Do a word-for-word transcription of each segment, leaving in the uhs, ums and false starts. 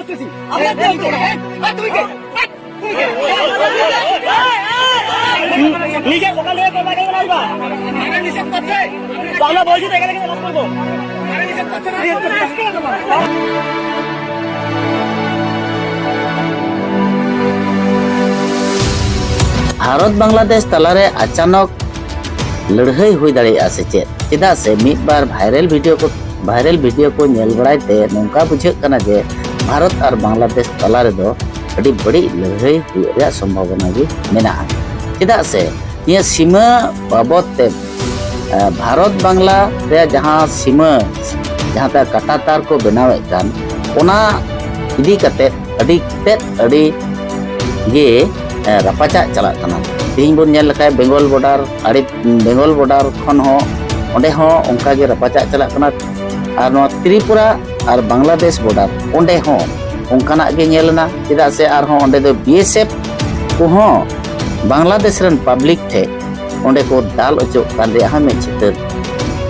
নিজে দোকান থেকে কোথায় গেল আসবা? তো আমরা বলছি তো এখানে কিন্তু লাভ করবো। ᱵᱷᱟᱨᱚᱛ ᱵᱟᱝᱞᱟᱫᱮᱥ ᱛᱟᱞᱟᱨᱮ ᱟᱪᱟᱱᱚᱠ ᱞᱟᱹᱲᱦᱟᱹᱭ ᱦᱩᱭ ᱫᱟᱲᱮᱭᱟᱜᱼᱟ ᱥᱮ ᱪᱮᱫ? ᱪᱮᱫᱟᱜ ᱥᱮ ᱢᱤᱫ ᱵᱟᱨ ᱵᱷᱟᱭᱨᱟᱞ ᱵᱷᱤᱰᱤᱭᱳ ᱠᱚ ᱵᱷᱟᱭᱨᱟᱞ ᱵᱷᱤᱰᱤᱭᱳ ᱠᱚ ᱧᱮᱞ ᱵᱟᱲᱟᱭ ᱛᱮ ᱱᱚᱝᱠᱟ ᱵᱩᱡᱷᱟᱹᱜ ᱠᱟᱱᱟ ᱡᱮ ᱵᱷᱟᱨᱚᱛ ᱟᱨ ᱵᱟᱝᱞᱟᱫᱮᱥ ᱛᱟᱞᱟ ᱨᱮᱫᱚ ᱟᱹᱰᱤ ᱵᱟᱹᱲᱤᱡ ᱞᱟᱹᱲᱦᱟᱹᱭ ᱦᱩᱭᱩᱜ ᱨᱮᱭᱟᱜ ᱥᱚᱢᱵᱷᱟᱵᱚᱱᱟ ᱜᱮ ᱢᱮᱱᱟᱜᱼᱟ᱾ ᱪᱮᱫᱟᱜ ᱥᱮ ᱱᱤᱭᱟᱹ ᱥᱤᱢᱟᱹ ᱵᱟᱵᱚᱫ ᱛᱮ ᱮ, ᱵᱷᱟᱨᱚᱛ ᱵᱟᱝᱞᱟ ᱨᱮᱭᱟᱜ ᱡᱟᱦᱟᱸ ᱥᱤᱢᱟᱹ, ᱡᱟᱦᱟᱸ ᱛᱮ ᱠᱟᱴᱟ ᱛᱟᱨ ᱠᱚ ᱵᱮᱱᱟᱣᱮᱫ ᱠᱟᱱ, ᱚᱱᱟ ᱤᱫᱤ ᱠᱟᱛᱮ ᱟᱹᱰᱤ ᱛᱮᱫ ᱟᱹᱰᱤ ᱜᱮ ᱮ, ᱨᱟᱯᱟᱪᱟᱜ ᱪᱟᱞᱟᱜ ᱠᱟᱱᱟ᱾ ᱛᱮᱦᱮᱧ ᱵᱚᱱ ᱧᱮᱞ ᱞᱮᱠᱷᱟᱱ ᱵᱮᱝᱜᱚᱞ ᱵᱚᱰᱟᱨ ᱟᱲᱮ, ᱵᱮᱝᱜᱚᱞ ᱵᱚᱰᱟᱨ ᱠᱷᱚᱱ ᱦᱚᱸ ᱚᱸᱰᱮ ᱦᱚᱸ ᱚᱱᱠᱟ ᱜᱮ ᱨᱟᱯᱟᱪᱟᱜ ᱪᱟᱞᱟᱜ ᱠᱟᱱᱟ᱾ ᱟᱨ ᱱᱚᱣᱟ ᱛᱨᱤᱯᱩᱨᱟ ᱟᱨ ᱵᱟᱝᱞᱟᱫᱮᱥ ᱵᱚᱰᱟᱨ, ᱚᱸᱰᱮ ᱦᱚᱸ ᱚᱱᱠᱟᱱᱟᱜ ᱜᱮ ᱧᱮᱞ ᱮᱱᱟ᱾ ᱪᱮᱫᱟᱜ ᱥᱮ ᱟᱨᱦᱚᱸ ᱚᱸᱰᱮ ᱫᱚ ᱵᱤ ᱮᱥ ᱮᱯᱷ ᱠᱚᱦᱚᱸ ᱵᱟᱝᱞᱟᱫᱮᱥ ᱨᱮᱱ ᱯᱟᱵᱽᱞᱤᱠ ᱴᱷᱮᱱ ᱚᱸᱰᱮ ᱠᱚ ᱫᱟᱞ ᱚᱪᱚᱜ ᱠᱟᱱ ᱨᱮᱭᱟᱜ ᱦᱚᱸ ᱢᱤᱫ ᱪᱤᱛᱟᱹᱨ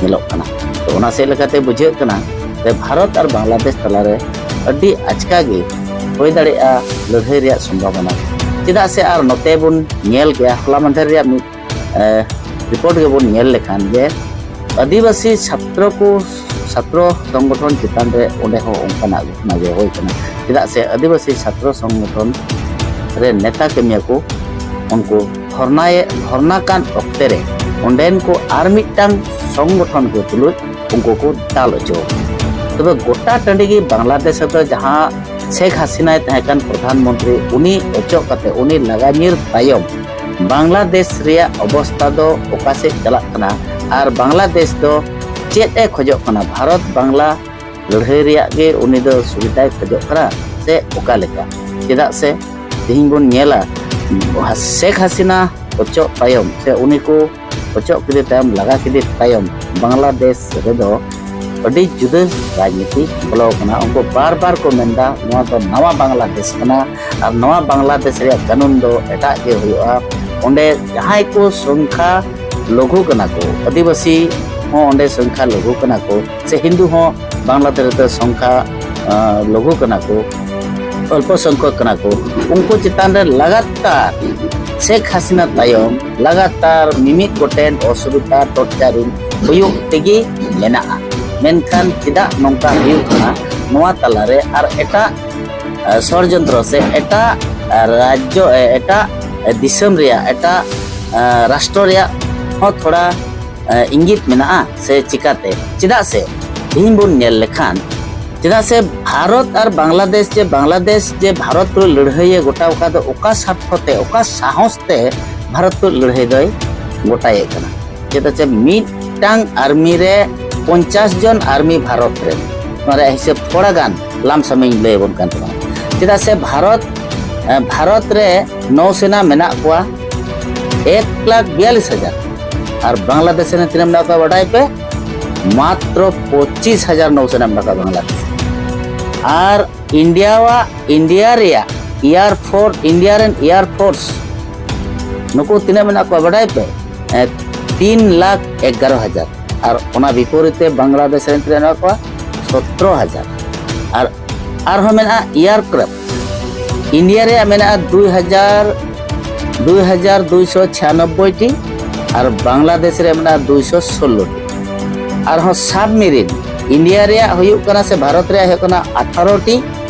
ᱧᱮᱞᱚᱜ ᱠᱟᱱᱟ᱾ ᱛᱚ, ᱚᱱᱟ ᱥᱮᱫ ᱞᱮᱠᱟᱛᱮ ᱵᱩᱡᱷᱟᱹᱜ ᱠᱟᱱᱟ ᱡᱮ ᱵᱷᱟᱨᱚᱛ ᱟᱨ ᱵᱟᱝᱞᱟᱫᱮᱥ ᱛᱟᱞᱟᱨᱮ ᱟᱹᱰᱤ ᱟᱪᱠᱟ ᱜᱮ ᱦᱩᱭ ᱫᱟᱲᱮᱭᱟᱜᱼᱟ ᱞᱟᱹᱲᱦᱟᱹᱭ ᱨᱮᱭᱟᱜ ᱥᱚᱢᱵᱷᱟᱵᱚᱱᱟ᱾ ᱪᱮᱫᱟᱜ ᱥᱮ ᱟᱨ ᱱᱚᱛᱮ ᱵᱚᱱ ᱧᱮᱞ ᱜᱮᱭᱟ, ᱦᱚᱞᱟ ᱢᱟᱫᱷᱮᱨ ᱨᱮᱭᱟᱜ ᱢᱤᱫ ᱨᱤᱯᱳᱨᱴ ᱜᱮᱵᱚᱱ ᱧᱮᱞ ᱞᱮᱠᱷᱟᱱ ᱡᱮ ᱟᱹᱫᱤᱵᱟᱹᱥᱤ ᱪᱷᱟᱛᱨᱚ ᱠᱚ ᱪᱷᱟᱛᱨᱚ ᱥᱚᱝᱜᱚᱴᱷᱚᱱ ᱪᱮᱛᱟᱱ ᱨᱮ ᱚᱸᱰᱮ ᱦᱚᱸ ᱚᱱᱠᱟᱱᱟᱜ ᱜᱷᱚᱴᱚᱱᱟ ᱜᱮ ᱦᱩᱭ ᱠᱟᱱᱟ᱾ ᱪᱮᱫᱟᱜ ᱥᱮ ᱟᱹᱫᱤᱵᱟᱹᱥᱤ ᱪᱷᱟᱛᱨᱚ ᱥᱚᱝᱜᱚᱴᱷᱚᱱ ᱨᱮ ᱱᱮᱛᱟ ᱠᱟᱹᱢᱤᱭᱟᱹ ᱠᱚ ᱩᱱᱠᱩ ᱫᱷᱚᱨᱱᱟᱭᱮ ᱫᱷᱚᱨᱱᱟ ᱠᱟᱱ ᱚᱠᱛᱮ ᱨᱮ ᱚᱸᱰᱮᱱ ᱠᱚ ᱟᱨ ᱢᱤᱫᱴᱟᱝ ᱥᱚᱝᱜᱚᱴᱷᱚᱱ ᱠᱚ ᱛᱩᱞᱩᱡ ᱩᱱᱠᱩ ᱠᱚ ᱫᱟᱞ ᱚᱪᱚ ᱟᱠᱟᱱᱟ᱾ ᱛᱚᱵᱮ ᱜᱚᱴᱟ ᱴᱟᱺᱰᱤ ᱜᱮ ᱵᱟᱝᱞᱟᱫᱮᱥ ᱨᱮᱫᱚ ᱡᱟᱦᱟᱸ ᱥᱮᱠ ᱦᱟᱥᱤᱱᱟᱭ ᱛᱟᱦᱮᱸ ᱠᱟᱱ ᱯᱨᱚᱫᱷᱟᱱ ᱢᱚᱱᱛᱨᱤ, ᱩᱱᱤ ᱚᱪᱚᱜ ᱠᱟᱛᱮ ᱩᱱᱤ ᱞᱟᱜᱟ ᱧᱤᱨ ᱛᱟᱭᱚᱢ ᱵᱟᱝᱞᱟᱫᱮᱥ ᱨᱮᱭᱟᱜ ᱚᱵᱚᱥᱛᱟ ᱫᱚ ᱚᱠᱟ ᱥᱮᱫ ᱪᱟᱞᱟᱜ ᱠᱟᱱᱟ ᱟᱨ ᱵᱟᱝᱞᱟᱫᱮᱥ ᱫᱚ ᱪᱮᱫ ᱮ ᱠᱷᱚᱡᱚᱜ ᱠᱟᱱᱟ? ᱵᱷᱟᱨᱚᱛ ᱵᱟᱝᱞᱟ ᱞᱟᱹᱲᱦᱟᱹᱭ ᱨᱮᱭᱟᱜ ᱜᱮ ᱩᱱᱤ ᱫᱚ ᱥᱩᱵᱤᱫᱷᱟᱭ ᱠᱷᱚᱡᱚᱜ ᱠᱟᱱᱟ ᱥᱮ ᱚᱠᱟ ᱞᱮᱠᱟ? ᱪᱮᱫᱟᱜ ᱥᱮ ᱛᱮᱦᱮᱧ ᱵᱚᱱ ᱧᱮᱞᱟ, ᱥᱮᱠ ᱦᱟᱥᱤᱱᱟ ᱚᱪᱚᱜ ᱛᱟᱭᱚᱢ ᱥᱮ ᱩᱱᱤ ᱠᱚ ᱚᱪᱚᱜ ᱠᱮᱫᱮ ᱛᱟᱭᱚᱢ, ᱞᱟᱜᱟ ᱠᱮᱫᱮ ᱛᱟᱭᱚᱢ, ᱵᱟᱝᱞᱟᱫᱮᱥ ᱨᱮᱫᱚ ᱟᱹᱰᱤ ᱡᱩᱫᱟᱹ ᱨᱟᱡᱽᱱᱤᱛᱤ ᱵᱚᱞᱚ ᱟᱠᱟᱱᱟ᱾ ᱩᱱᱠᱩ ᱵᱟᱨ ᱵᱟᱨ ᱠᱚ ᱢᱮᱱᱫᱟ ᱱᱚᱣᱟ ᱫᱚ ᱱᱟᱣᱟ ᱵᱟᱝᱞᱟᱫᱮᱥ ᱠᱟᱱᱟ ᱟᱨ ᱱᱚᱣᱟ ᱵᱟᱝᱞᱟᱫᱮᱥ ᱨᱮᱭᱟᱜ ᱠᱟᱹᱱᱩᱱ ᱫᱚ ᱮᱴᱟᱜ ᱜᱮ ᱦᱩᱭᱩᱜᱼᱟ᱾ ᱚᱸᱰᱮ ᱡᱟᱦᱟᱸᱭ ᱠᱚ ᱥᱚᱝᱠᱷᱟ ᱞᱚᱜᱷᱩ ᱠᱟᱱᱟ ᱠᱚ, ᱟᱹᱫᱤᱵᱟᱹᱥᱤ ᱦᱚᱸ ᱚᱸᱰᱮ ᱥᱚᱝᱠᱷᱟ ᱞᱚᱜᱷᱩ ᱠᱟᱱᱟ ᱠᱚ, ᱥᱮ ᱦᱤᱱᱫᱩ ᱦᱚᱸ ᱵᱟᱝᱞᱟᱫᱮᱥ ᱨᱮᱫᱚ ᱥᱚᱝᱠᱷᱟ, ᱟᱸ, ᱞᱚᱜᱷᱩ ᱠᱟᱱᱟ ᱠᱚ, ᱚᱞᱯᱚ ᱥᱚᱝᱠᱷᱚᱠ ᱠᱟᱱᱟ ᱠᱚ, ᱩᱱᱠᱩ ᱪᱮᱛᱟᱱ ᱨᱮ ᱞᱟᱜᱟᱛᱟᱨ ᱥᱮᱠ ᱦᱟᱥᱤᱱᱟ ᱛᱟᱭᱚᱢ ᱞᱟᱜᱟᱛᱟᱨ ᱢᱤᱢᱤᱫ ᱜᱚᱴᱮᱱ ᱚᱥᱩᱵᱤᱫᱷᱟ, ᱴᱚᱨᱪᱟᱨᱤᱝ ᱦᱩᱭᱩᱜ ᱛᱮᱜᱮ ᱢᱮᱱᱟᱜᱼᱟ᱾ ᱢᱮᱱᱠᱷᱟᱱ ᱪᱮᱫᱟᱜ ᱱᱚᱝᱠᱟ ᱦᱩᱭᱩᱜ ᱠᱟᱱᱟ? ᱱᱚᱣᱟ ᱛᱟᱞᱟᱨᱮ ᱟᱨ ᱮᱴᱟᱜ, ᱟᱸ, ᱥᱚᱲᱡᱚᱱᱛᱨᱚ ᱥᱮ ᱮᱴᱟᱜ, ᱟᱸ, ᱨᱟᱡᱽᱡᱚ, ᱮ, ᱮᱴᱟᱜ, ᱮ, ᱫᱤᱥᱚᱢ ᱨᱮᱭᱟᱜ, ᱮᱴᱟᱜ, ᱟᱸ, ᱨᱟᱥᱴᱨᱚ ᱨᱮᱭᱟᱜ ᱦᱚᱸ ᱛᱷᱚᱲᱟ, ᱟᱸ, ᱤᱝᱜᱤᱛ ᱢᱮᱱᱟᱜᱼᱟ ᱥᱮ ᱪᱤᱠᱟᱛᱮ? ᱪᱮᱫᱟᱜ ᱥᱮ ᱛᱮᱦᱮᱧ ᱵᱚᱱ ᱧᱮᱞ ᱞᱮᱠᱷᱟᱱ, ᱪᱮᱫᱟᱜ ᱥᱮ ᱵᱷᱟᱨᱚᱛ ᱟᱨ ᱵᱟᱝᱞᱟᱫᱮᱥ, ᱡᱮ ᱵᱟᱝᱞᱟᱫᱮᱥ ᱡᱮ ᱵᱷᱟᱨᱚᱛ ᱛᱩᱞᱩᱡ ᱞᱟᱹᱲᱦᱟᱹᱭᱮ ᱜᱚᱴᱟ ᱟᱠᱟᱫ ᱫᱚ, ᱚᱠᱟ ᱥᱟᱨᱛᱷᱚ ᱛᱮ, ᱚᱠᱟ ᱥᱟᱦᱚᱥ ᱛᱮ ᱵᱷᱟᱨᱚᱛ ᱛᱩᱞᱩᱡ ᱞᱟᱹᱲᱦᱟᱹᱭ ᱫᱚᱭ ᱜᱚᱴᱟᱭᱮᱫ ᱠᱟᱱᱟ? ᱪᱮᱫᱟᱜ ᱥᱮ ᱢᱤᱫᱴᱟᱝ ᱟᱨᱢᱤ ᱨᱮ ᱯᱚᱧᱪᱟᱥ ᱡᱚᱱ ᱟᱨᱢᱤ ᱵᱷᱟᱨᱚᱛ ᱨᱮᱱ, ᱱᱚᱣᱟ ᱨᱮᱭᱟᱜ ᱦᱤᱥᱟᱹᱵ ᱛᱷᱚᱲᱟ ᱜᱟᱱ ᱞᱟᱢᱥᱟᱢᱤᱧ ᱞᱟᱹᱭ ᱟᱵᱚᱱ ᱠᱟᱱ ᱛᱟᱵᱚᱱᱟ᱾ ᱪᱮᱫᱟᱜ ᱥᱮ ᱵᱷᱟᱨᱚᱛ, ᱮ, ᱵᱷᱟᱨᱚᱛ ᱨᱮ ᱱᱚᱣᱥᱮᱱᱟ ᱢᱮᱱᱟᱜ ᱠᱚᱣᱟ ᱮᱠ ᱞᱟᱠᱷ ᱵᱤᱭᱟᱞᱤᱥ ᱦᱟᱡᱟᱨ, ᱟᱨ ᱵᱟᱝᱞᱟᱫᱮᱥ ᱨᱮ ᱛᱤᱱᱟᱹᱜ ᱢᱮᱱᱟᱜ ᱠᱚᱣᱟ ᱵᱟᱰᱟᱭ ᱯᱮ? ᱢᱟᱛᱨᱚ ᱯᱚᱸᱪᱤᱥ ᱦᱟᱡᱟᱨ ᱱᱚᱣᱥᱮᱱᱟ ᱢᱮᱱᱟᱜ ᱠᱚᱣᱟ ᱵᱟᱝᱞᱟᱫᱮᱥ᱾ ᱟᱨ ᱤᱱᱰᱤᱭᱟᱣᱟᱜ, ᱤᱱᱰᱤᱭᱟ ᱨᱮᱭᱟᱜ ᱮᱭᱟᱨ ᱯᱷᱳᱨᱥ, ᱤᱱᱰᱤᱭᱟ ᱨᱮᱱ ᱮᱭᱟᱨ ᱯᱷᱳᱨᱥ ᱱᱩᱠᱩ ᱛᱤᱱᱟᱹᱜ ᱢᱮᱱᱟᱜ ᱠᱚᱣᱟ ᱵᱟᱰᱟᱭ ᱯᱮ? ᱮ, ᱛᱤᱱ ᱞᱟᱠᱷ ᱮᱜᱟᱨᱚ ᱦᱟᱡᱟᱨ᱾ ᱟᱨ ᱚᱱᱟ ᱵᱤᱯᱚᱨᱤᱛᱮ ᱵᱟᱝᱞᱟᱫᱮᱥ ᱨᱮᱱ ᱛᱤᱱᱟᱹᱜ ᱢᱮᱱᱟᱜ ᱠᱚᱣᱟ? ᱥᱚᱛᱨᱚ ᱦᱟᱡᱟᱨ᱾ ᱟᱨ ᱟᱨᱦᱚᱸ ᱢᱮᱱᱟᱜᱼᱟ ᱮᱭᱟᱨ ᱠᱨᱟᱯᱷᱴ᱾ ᱤᱱᱰᱤᱭᱟ ᱨᱮᱭᱟᱜ ᱢᱮᱱᱟᱜᱼᱟ ᱫᱩᱭ ᱦᱟᱡᱟᱨ, ᱫᱩᱭ ᱦᱟᱡᱟᱨ ᱫᱩᱭᱥᱚ ᱪᱷᱤᱭᱟᱱᱚᱵᱵᱳᱭ ᱴᱤ, ᱟᱨ ᱵᱟᱝᱞᱟᱫᱮᱥ ᱨᱮᱭᱟᱜ ᱢᱮᱱᱟᱜᱼᱟ ᱫᱩᱭᱥᱚ ᱥᱳᱞᱞᱳ ᱴᱤ᱾ ᱟᱨᱦᱚᱸ ᱥᱟᱵᱢᱮᱨᱤᱱ, ᱤᱱᱰᱤᱭᱟ ᱨᱮᱭᱟᱜ ᱦᱩᱭᱩᱜ ᱠᱟᱱᱟ ᱥᱮ ᱵᱷᱟᱨᱚᱛ ᱨᱮᱭᱟᱜ ᱦᱩᱭᱩᱜ ᱠᱟᱱᱟ ᱟᱴᱷᱟᱨᱚ ᱴᱤ,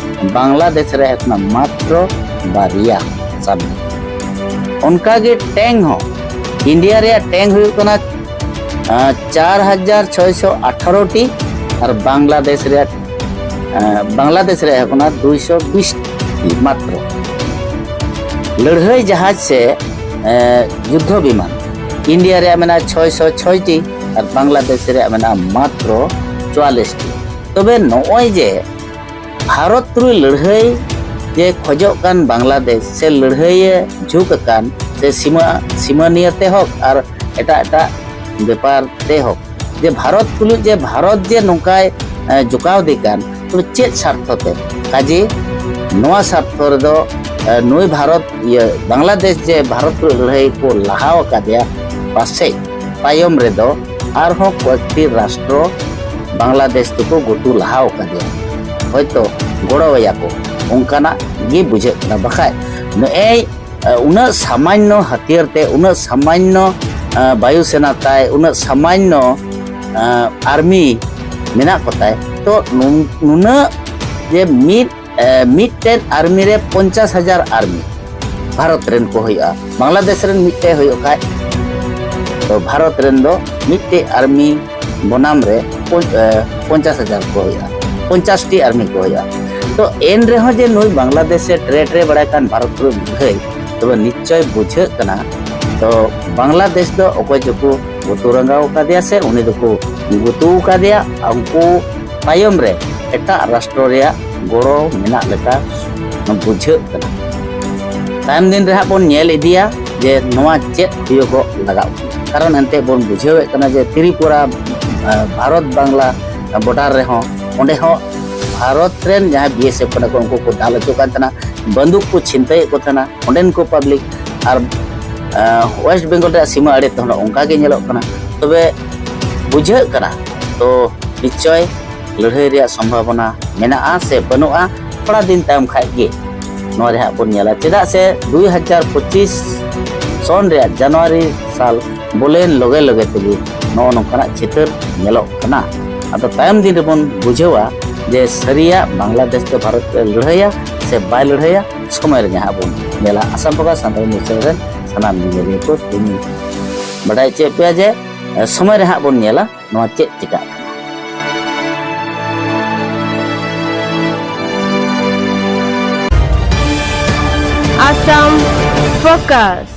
ᱵᱟᱝᱞᱟᱫᱮᱥ ᱨᱮᱭᱟᱜ ᱦᱩᱭᱩᱜ ᱠᱟᱱᱟ ᱢᱟᱛᱨᱚ ᱵᱟᱨᱭᱟ ᱥᱟᱵᱢᱮᱨᱤᱱ᱾ ᱚᱱᱠᱟᱜᱮ ᱴᱮᱝ ᱦᱚᱸ, ᱤᱱᱰᱤᱭᱟ ᱨᱮᱭᱟᱜ ᱴᱮᱝ ᱦᱩᱭᱩᱜ ᱠᱟᱱᱟ, ᱟᱸ, ᱪᱟᱨ ᱦᱟᱡᱟᱨ ᱪᱷᱚᱭᱥᱚ ᱟᱴᱷᱟᱨᱚ ᱴᱤ, ᱟᱨ ᱵᱟᱝᱞᱟᱫᱮᱥ ᱨᱮᱭᱟᱜ, ᱟᱸ, ᱵᱟᱝᱞᱟᱫᱮᱥ ᱨᱮᱭᱟᱜ ᱦᱩᱭᱩᱜ ᱠᱟᱱᱟ ᱫᱩᱭᱥᱚ ᱵᱤᱥ ᱴᱤ ᱢᱟᱛᱨᱚ᱾ ᱞᱟᱹᱲᱦᱟᱹᱭ ᱡᱟᱦᱟᱡᱽ ᱥᱮ, ᱮᱸ, ᱡᱩᱫᱽᱫᱷᱚ ᱵᱤᱢᱟᱱ ᱤᱱᱰᱤᱭᱟ ᱨᱮᱭᱟᱜ ᱢᱮᱱᱟᱜᱼᱟ ᱪᱷᱚᱭᱥᱚ ᱪᱷᱚᱭ ᱴᱤ, ᱟᱨ ᱵᱟᱝᱞᱟᱫᱮᱥ ᱨᱮᱭᱟᱜ ᱢᱮᱱᱟᱜᱼᱟ ᱢᱟᱛᱨᱚ ᱪᱩᱣᱟᱞᱤᱥ ᱴᱤ᱾ ᱛᱚᱵᱮ ᱱᱚᱜᱼᱚᱭ ᱡᱮ ᱵᱷᱟᱨᱚᱛ ᱛᱩᱞᱩᱡ ᱞᱟᱹᱲᱦᱟᱹᱭ ᱡᱮ ᱠᱷᱚᱡᱚᱜ ᱠᱟᱱ ᱵᱟᱝᱞᱟᱫᱮᱥ, ᱥᱮ ᱞᱟᱹᱲᱦᱟᱹᱭᱮ ᱡᱷᱩᱸᱠ ᱟᱠᱟᱱ, ᱥᱮ ᱥᱤᱢᱟᱹ, ᱥᱤᱢᱟᱹ ᱱᱤᱭᱟᱹ ᱛᱮ ᱦᱳᱠ ᱟᱨ ᱮᱴᱟᱜ ᱮᱴᱟᱜ ᱵᱮᱯᱟᱨ ᱛᱮ ᱦᱳᱠ, ᱡᱮ ᱵᱷᱟᱨᱚᱛ ᱛᱩᱞᱩᱡ ᱡᱮ ᱵᱷᱟᱨᱚᱛ ᱡᱮ ᱱᱚᱝᱠᱟᱭ, ᱮ, ᱡᱚᱠᱟᱣ ᱫᱮ ᱠᱟᱱ, ᱛᱚᱵᱮ ᱪᱮᱫ ᱥᱟᱨᱛᱷᱚ ᱛᱮ? ᱠᱟᱡᱮ ᱱᱚᱣᱟ ᱥᱟᱨᱛᱷᱚ ᱨᱮᱫᱚ, ᱮ, ᱱᱩᱭ ᱵᱷᱟᱨᱚᱛ, ᱤᱭᱟᱹ, ᱵᱟᱝᱞᱟᱫᱮᱥ ᱡᱮ ᱵᱷᱟᱨᱚᱛ ᱛᱩᱞᱩᱡ ᱞᱟᱹᱲᱦᱟᱹᱭ ᱠᱚ ᱞᱟᱦᱟᱣ ᱟᱠᱟᱫᱮᱭᱟ, ᱯᱟᱥᱮᱡ ᱛᱟᱭᱚᱢ ᱨᱮᱫᱚ ᱟᱨᱦᱚᱸ ᱠᱚᱭᱮᱠᱴᱤ ᱨᱟᱥᱴᱨᱚ ᱵᱟᱝᱞᱟᱫᱮᱥ ᱫᱚᱠᱚ ᱜᱩᱛᱩ ᱞᱟᱦᱟᱣ ᱠᱟᱫᱮᱭᱟ, ᱦᱚᱭᱛᱚ ᱜᱚᱲᱚᱣᱟᱭᱟ ᱠᱚ, ᱚᱱᱠᱟᱱᱟᱜ ᱜᱮ ᱵᱩᱡᱷᱟᱹᱜ ᱠᱟᱱᱟ᱾ ᱵᱟᱠᱷᱟᱡ ᱱᱚᱜᱼᱚᱭ ᱩᱱᱟᱹᱜ ᱥᱟᱢᱟᱱᱱᱚ ᱦᱟᱹᱛᱭᱟᱹᱨ ᱛᱮ, ᱩᱱᱟᱹᱜ ᱥᱟᱢᱟᱱᱱᱚ ᱵᱟᱭᱩ ᱥᱮᱱᱟ ᱛᱟᱭ, ᱩᱱᱟᱹᱜ ᱥᱟᱢᱟᱱᱱᱚ ᱟᱨᱢᱤ ᱢᱮᱱᱟᱜ ᱠᱚ ᱛᱟᱭ, ᱛᱚ ᱱᱩᱱ- ᱱᱩᱱᱟᱹᱜ ᱡᱮ ᱢᱤᱫ ᱢᱤᱫᱴᱮᱱ ᱟᱨᱢᱤ ᱨᱮ ᱯᱚᱧᱪᱟᱥ ᱦᱟᱡᱟᱨ ᱟᱨᱢᱤ ᱵᱷᱟᱨᱚᱛ ᱨᱮᱱ ᱠᱚ ᱦᱩᱭᱩᱜᱼᱟ᱾ ᱵᱟᱝᱞᱟᱫᱮᱥ ᱨᱮᱱ ᱢᱤᱫᱴᱮᱡ ᱦᱩᱭᱩᱜ ᱠᱷᱟᱡ, ᱛᱚ ᱵᱷᱟᱨᱚᱛ ᱨᱮᱱ ᱫᱚ ᱢᱤᱫᱴᱮᱡ ᱟᱨᱢᱤ ᱵᱚᱱᱟᱢ ᱨᱮ ᱯᱚᱧ- ᱮ, ᱯᱚᱧᱪᱟᱥ ᱦᱟᱡᱟᱨ ᱠᱚ ᱦᱩᱭᱩᱜᱼᱟ, ᱯᱚᱧᱪᱟᱥ ᱴᱤ ᱟᱨᱢᱤ ᱠᱚ ᱦᱩᱭᱩᱜᱼᱟ᱾ ᱛᱚ ᱮᱱ ᱨᱮᱦᱚᱸ ᱡᱮ ᱱᱩᱭ ᱵᱟᱝᱞᱟᱫᱮᱥ ᱮ ᱴᱨᱮ ᱴᱨᱮ ᱵᱟᱲᱟᱭ ᱠᱟᱱ ᱵᱷᱟᱨᱚᱛ ᱨᱮ ᱞᱟᱹᱲᱦᱟᱹᱭ, ᱛᱚᱵᱮ ᱱᱤᱥᱪᱚᱭ ᱵᱩᱡᱷᱟᱹᱜ ᱠᱟᱱᱟ᱾ ᱛᱚ ᱵᱟᱝᱞᱟᱫᱮᱥ ᱫᱚ ᱚᱠᱚᱭ ᱪᱚᱠᱚ ᱜᱩᱛᱩ ᱨᱟᱸᱜᱟᱣ ᱟᱠᱟᱫᱮᱭᱟ ᱥᱮ ᱩᱱᱤ ᱫᱚᱠᱚ ᱜᱩᱛᱩ ᱟᱠᱟᱫᱮᱭᱟ, ᱩᱱᱠᱩ ᱛᱟᱭᱚᱢ ᱨᱮ ᱮᱴᱟᱜ ᱨᱟᱥᱴᱨᱚ ᱨᱮᱭᱟᱜ ᱜᱚᱲᱚ ᱢᱮᱱᱟᱜ ᱞᱮᱠᱟ ᱵᱩᱡᱷᱟᱹᱜ ᱠᱟᱱᱟ᱾ ᱛᱟᱭᱚᱢ ᱫᱤᱱ ᱨᱮ ᱦᱟᱸᱜ ᱵᱚᱱ ᱧᱮᱞ ᱤᱫᱤᱭᱟ ᱡᱮ ᱱᱚᱣᱟ ᱪᱮᱫ ᱦᱩᱭᱩᱜᱚᱜ ᱞᱟᱜᱟᱜ ᱠᱟᱱᱟ᱾ ᱠᱟᱨᱚᱱ ᱮᱱᱛᱮ ᱵᱚᱱ ᱵᱩᱡᱷᱟᱹᱣᱮᱫ ᱠᱟᱱᱟ ᱡᱮ ᱛᱨᱤᱯᱩᱨᱟ, ᱟᱸ, ᱵᱷᱟᱨᱚᱛ ᱵᱟᱝᱞᱟ ᱵᱚᱰᱟᱨ ᱨᱮᱦᱚᱸ, ᱚᱸᱰᱮ ᱦᱚᱸ ᱵᱷᱟᱨᱚᱛ ᱨᱮᱱ ᱡᱟᱦᱟᱸᱭ ᱵᱤ ᱮᱥ ᱮᱯᱷ ᱠᱟᱱᱟ ᱠᱚ, ᱩᱱᱠᱩ ᱠᱚ ᱫᱟᱞ ᱦᱚᱪᱚᱜ ᱠᱟᱱ ᱛᱟᱦᱮᱱᱟ, ᱵᱟᱱᱫᱩᱠ ᱠᱚ ᱪᱷᱤᱱᱛᱟᱹᱭᱮᱫ ᱠᱚ ᱛᱟᱦᱮᱱᱟ ᱚᱸᱰᱮᱱ ᱠᱚ ᱯᱟᱵᱽᱞᱤᱠ᱾ ᱟᱨ, ᱟᱸ, ᱳᱭᱮᱥᱴ ᱵᱮᱝᱜᱚᱞ ᱨᱮᱭᱟᱜ ᱥᱤᱢᱟᱹ ᱟᱲᱮ ᱛᱮᱦᱚᱸ ᱚᱱᱠᱟ ᱜᱮ ᱧᱮᱞᱚᱜ ᱠᱟᱱᱟ᱾ ᱛᱚᱵᱮ ᱵᱩᱡᱷᱟᱹᱜ ᱠᱟᱱᱟ, ᱛᱚ ᱱᱤᱥᱪᱚᱭ ᱞᱟᱹᱲᱦᱟᱹᱭ ᱨᱮᱭᱟᱜ ᱥᱚᱢᱵᱷᱟᱵᱚᱱᱟ ᱢᱮᱱᱟᱜᱼᱟ ᱥᱮ ᱵᱟᱹᱱᱩᱜᱼᱟ, ᱛᱷᱚᱲᱟ ᱫᱤᱱ ᱛᱟᱭᱚᱢ ᱠᱷᱟᱡ ᱜᱮ ᱱᱚᱣᱟ ᱨᱮ ᱦᱟᱸᱜ ᱵᱚᱱ ᱧᱮᱞᱟ᱾ ᱪᱮᱫᱟᱜ ᱥᱮ ᱫᱩᱭ ᱦᱟᱡᱟᱨ ᱯᱚᱸᱪᱤᱥ ᱥᱚᱱ ᱨᱮᱭᱟᱜ ᱡᱟᱱᱩᱣᱟᱨᱤ ᱥᱟᱞ ᱵᱚᱞᱚᱭᱮᱱ ᱞᱚᱜᱮ ᱞᱚᱜᱮ ᱛᱮᱜᱮ ᱱᱚᱜᱼᱚ ᱱᱚᱝᱠᱟᱱᱟᱜ ᱪᱤᱛᱟᱹᱨ ᱧᱮᱞᱚᱜ ᱠᱟᱱᱟ᱾ ᱟᱫᱚ ᱛᱟᱭᱚᱢ ᱫᱤᱱ ᱨᱮᱵᱚᱱ ᱵᱩᱡᱷᱟᱹᱣᱟ ᱡᱮ ᱥᱟᱹᱨᱤᱭᱟᱜ ᱵᱟᱝᱞᱟᱫᱮᱥ ᱫᱚ ᱵᱷᱟᱨᱚᱛ ᱨᱮ ᱞᱟᱹᱲᱦᱟᱹᱭᱟ ᱥᱮ ᱵᱟᱭ ᱞᱟᱹᱲᱦᱟᱹᱭᱟ, ᱥᱚᱢᱚᱭ ᱨᱮᱜᱮ ᱦᱟᱸᱜ ᱵᱚᱱ ᱧᱮᱞᱟ᱾ Assam focus Santali news channel ᱨᱮᱱ ᱥᱟᱱᱟᱢ ᱧᱮᱧᱮᱞᱤᱭᱟᱹ ᱠᱚ ᱛᱮᱦᱮᱧ ᱵᱟᱰᱟᱭ ᱦᱚᱪᱚᱭᱮᱫ ᱯᱮᱭᱟ ᱡᱮ, ᱮ, ᱥᱚᱢᱚᱭ ᱨᱮ ᱦᱟᱸᱜ ᱵᱚᱱ ᱧᱮᱞᱟ ᱱᱚᱣᱟ ᱪᱮᱫ ᱪᱤᱠᱟᱹᱜ ᱠᱟᱱᱟ᱾ Assam Focus.